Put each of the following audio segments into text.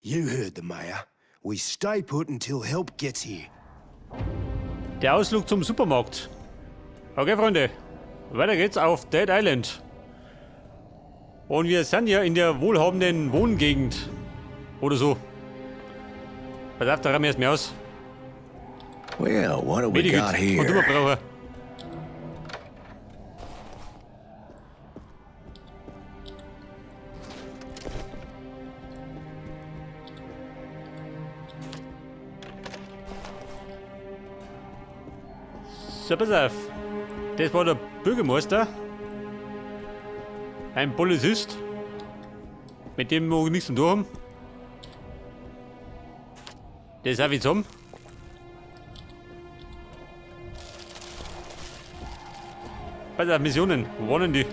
You heard the mayor. We stay put until help gets here. Der Ausflug zum Supermarkt. Okay, Freunde. Weiter geht's auf Dead Island. Und wir sind ja in der wohlhabenden Wohngegend. Oder so. Pass auf, da räumen wir erst mehr aus. Well, what do we Medikit got und here? Überbraucher. So, pass auf. Das war der Bürgermeister. Ein Polizist. Mit dem mag ich nichts zu tun haben. Das hab ich zusammen. Pass auf, Missionen. Wo waren denn die?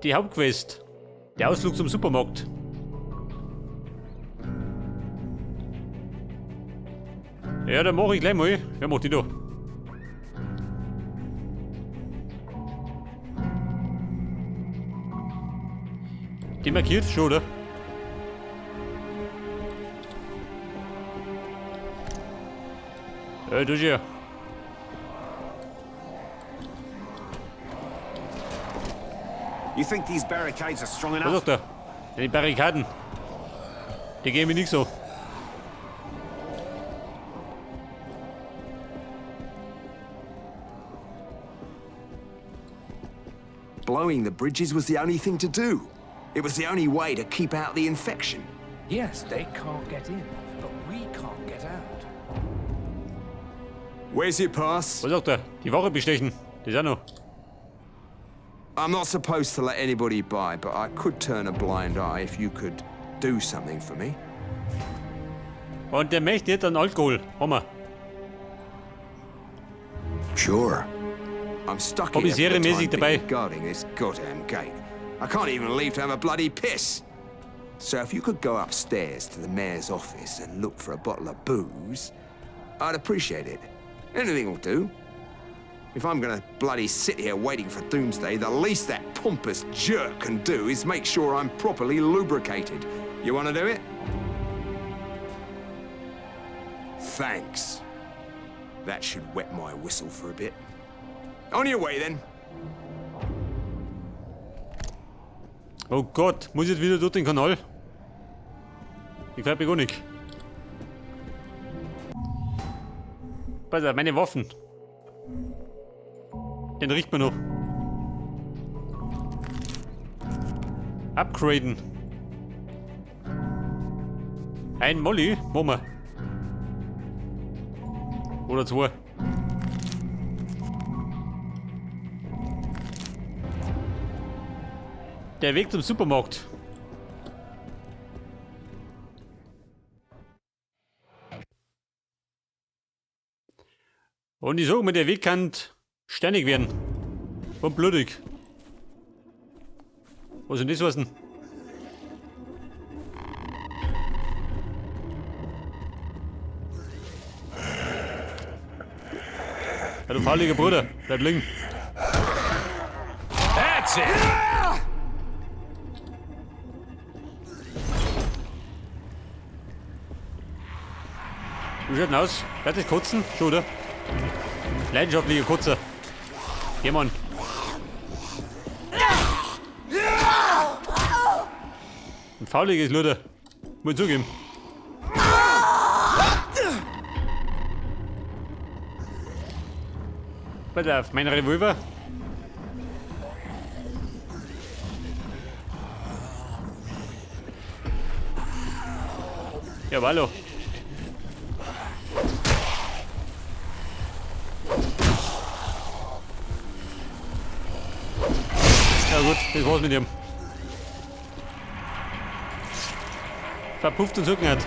Die Hauptquest. Der Ausflug zum Supermarkt. Ja, dann mach ich gleich mal. Wer macht die da? Die markiert schon, oder? Das ist ja. You think these barricades are strong Was enough? sagt er? Ja, die Barrikaden. Die gehen mir nicht so. Blowing the bridges was the only thing to do. It was the only way to keep out the infection. Yes, they can't get in, but we can't get out. Where's your pass? Was sagt er? Die Wache bestechen. Das ist auch noch. I'm not supposed to let anybody by, but I could turn a blind eye if you could do something for me. Und der möchte jetzt einen Alkohol. Haben wir. Sure. I'm stuck Hab here ich for the time serienmäßig dabei. being guarding this goddamn gate. I can't even leave to have a bloody piss. So if you could go upstairs to the mayor's office and look for a bottle of booze, I'd appreciate it. Anything will do. If I'm gonna bloody sit here waiting for doomsday, the least that pompous jerk can do is make sure I'm properly lubricated. You wanna do it? Thanks. That should wet my whistle for a bit. On your way then. Oh Gott, muss ich jetzt wieder durch den Kanal? Ich gefällt mir gar nicht. Pass auf, meine Waffen. Den riecht man noch. Upgraden. Ein Molly, machen wir. Oder zwei. Der Weg zum Supermarkt. Und ich sag mir, der Weg kann steinig werden. Und blutig. Was ist denn das was denn? Ja, du fauliger Bruder, bleib liegen. That's it! Wie schaut denn aus? Wird das kotzen? Schon, oder? Leidenschaftlicher Kotzer. Geh, Mann. Ein fauliges Luder. Muss ich zugeben. Pass auf, mein Revolver. Ja, hallo. Ja gut, das war's mit ihm. Verpufft und zurückgehört.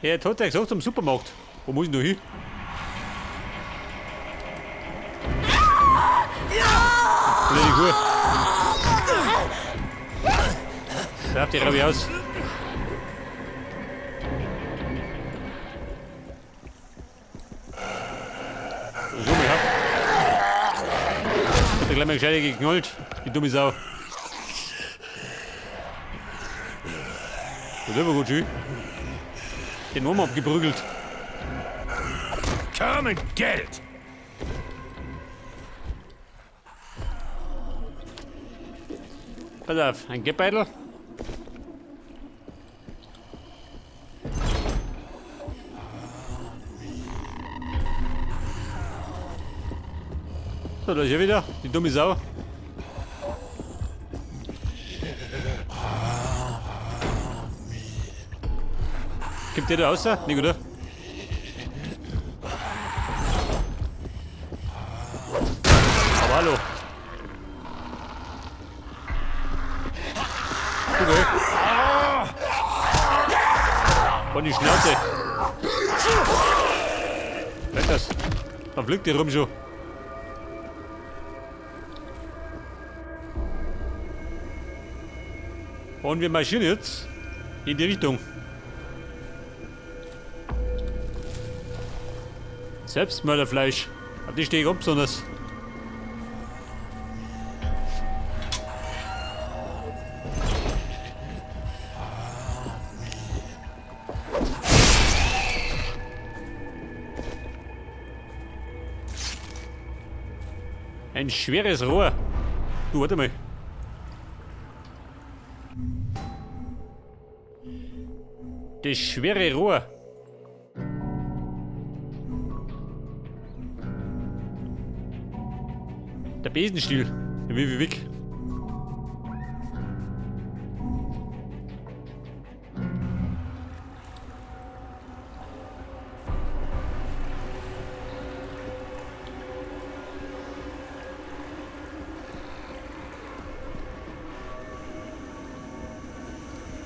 Ja, jetzt hat er gesagt zum Supermarkt. Wo muss ich noch hin? Blöde Kuh. Werf die Rabbi aus. So, ich hab. Hat der gleich mal gescheit geknallt, die dumme Sau. Das ist aber gut, schön. Den Arm abgeprügelt. Come and get it! Pass auf, ein Geldbeutel. So, da ist er wieder, die dumme Sau. Kommt der da raus? Nicht, oder? Aber hallo. Okay. Von die Schnauze. Was ist das? Da fliegt der rum schon. Und wir marschieren jetzt in die Richtung. Selbstmörderfleisch. Auf die stehe ich auch besonders. Ein schweres Rohr. Du, warte mal. Das schwere Rohr. Der Besenstiel. Der will weg.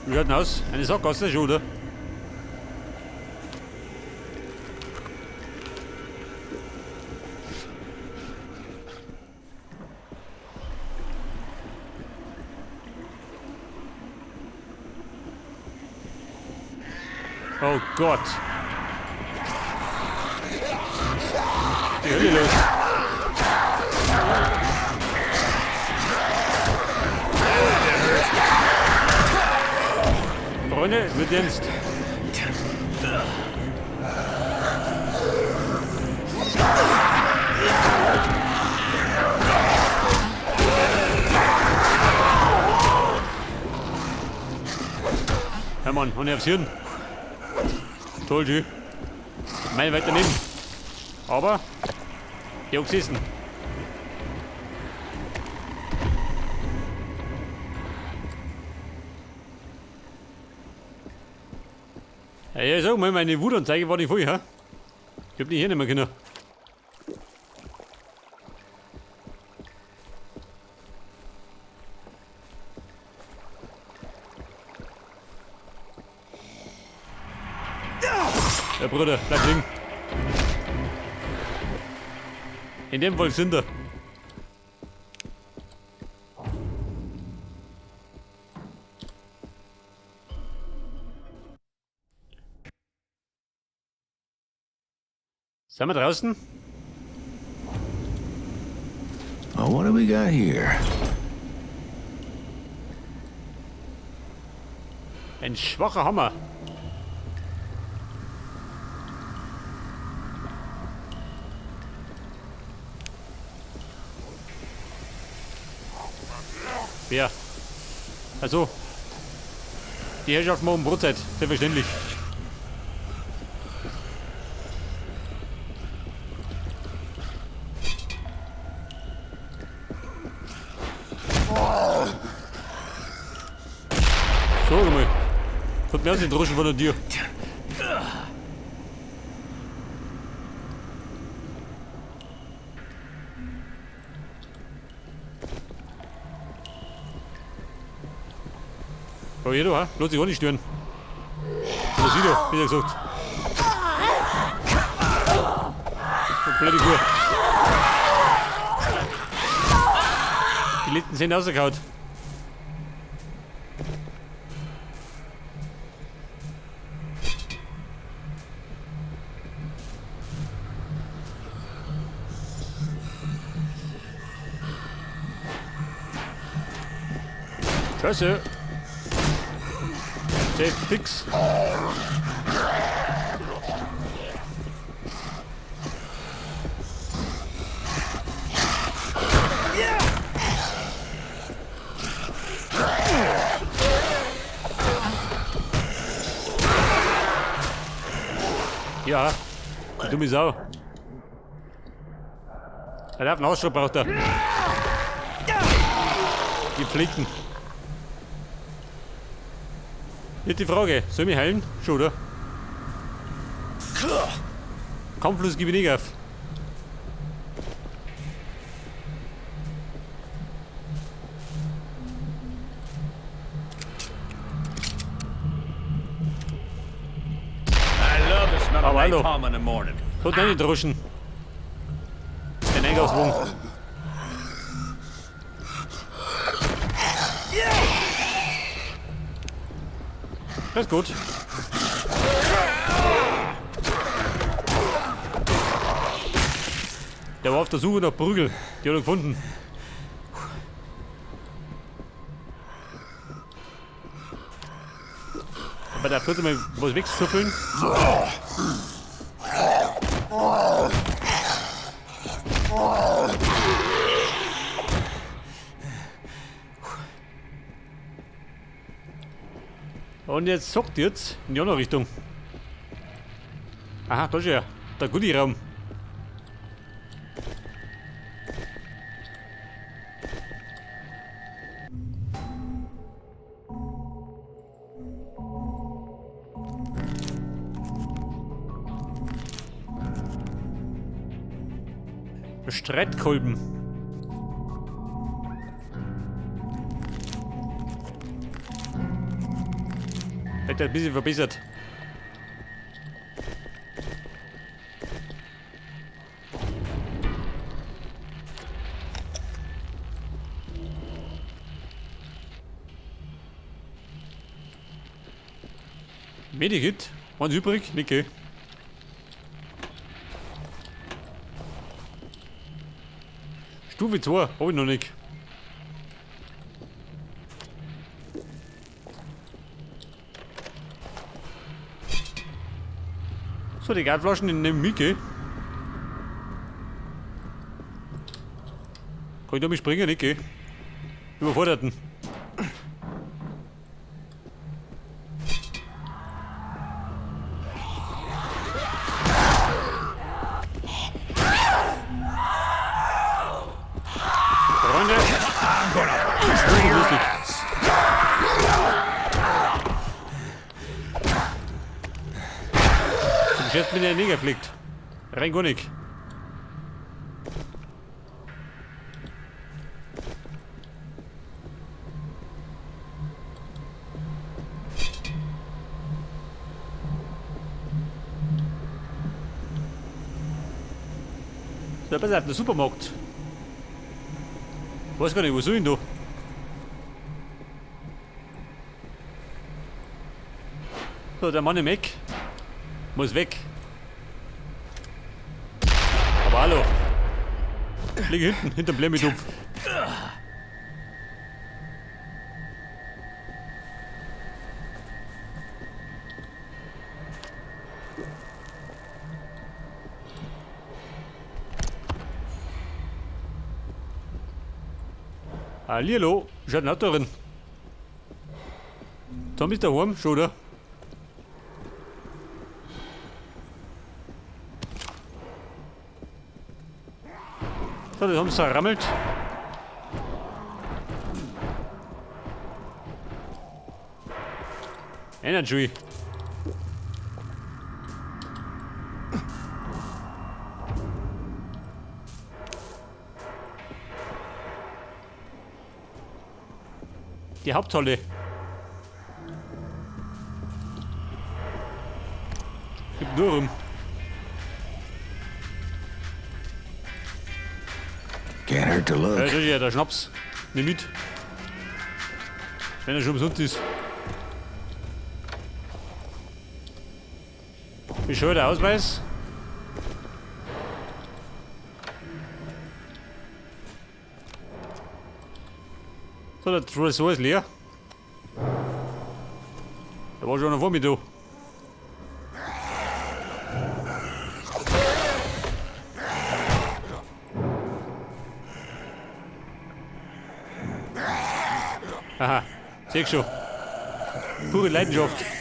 Wie schaut denn aus? Eine Sackgasse schon, oder? Oh Gott. Die Hölle los. Freunde, wird ernst. Ja Mann, und aufs Hirn. Toll, schön. Mein weiter daneben. Aber, die hat gesessen. Ja, ich sag mal, meine Wutanzeige war nicht voll, hä? Ich hab die hier nicht mehr können. Ja, Bruder, bleib liegen. In dem Fall sind er. Sind wir draußen? Well, what do we got here? Ein schwacher Hammer. Wer? Also, die Herrschaft machen Brotzeit, selbstverständlich. So, mal. Hat mehr als den Droschen von der Tür. Oh, hier, du, ha? Lass dich auch nicht stören. Oder sie doch, wie gesagt. So, blöde Kuh. letzten 10 rausgehauen. Scheiße. Safe fix. Ja, die dumme Sau. Er darf einen Ausschlag braucht er. Die Pflichten. Jetzt die Frage, soll ich mich heilen? Schon, oder? Kampflos gebe ich nicht auf. Aber hallo. Tut nicht druschen. Den Einkaufswagen. Das ist gut. Der war auf der Suche nach Prügel. Die hat er gefunden. Aber da führt mal was wegzufüllen. Und jetzt zuckt jetzt in die andere Richtung. Aha, da ist er. Der Goodie-Raum. Streitkolben. Hätte ein bisschen verbessert. Medikit? Eins übrig? Nicke. Stufe 2, hab ich noch nicht. So, die Gasflaschen in dem Micke. Kann ich da mitspringen, Nicke? Überforderten. Freunde! Lustig. Zum Geschäft mit der Neger fliegt. Rein gar nicht. So, pass auf, der Supermarkt. Weiß gar nicht, wo soll ich denn da? So, der Mann im Eck muss weg. Aber hallo. Ich liege hinten, hinterm Blämmitopf. Hallihallo, schaut ein Auto drin. Tom ist daheim, schon, oder? So, das haben sie verrammelt. Energy. Die Haupthalle. Gibt nur rum. Can't hurt to look. Ja, das ist ja der Schnaps. Nimm mit. Wenn er schon umsonst ist. Wie schaut der Ausweis? So, der Tresor ist leer. Da war schon einer vor mir da. Aha, seh schon. Pure Leidenschaft.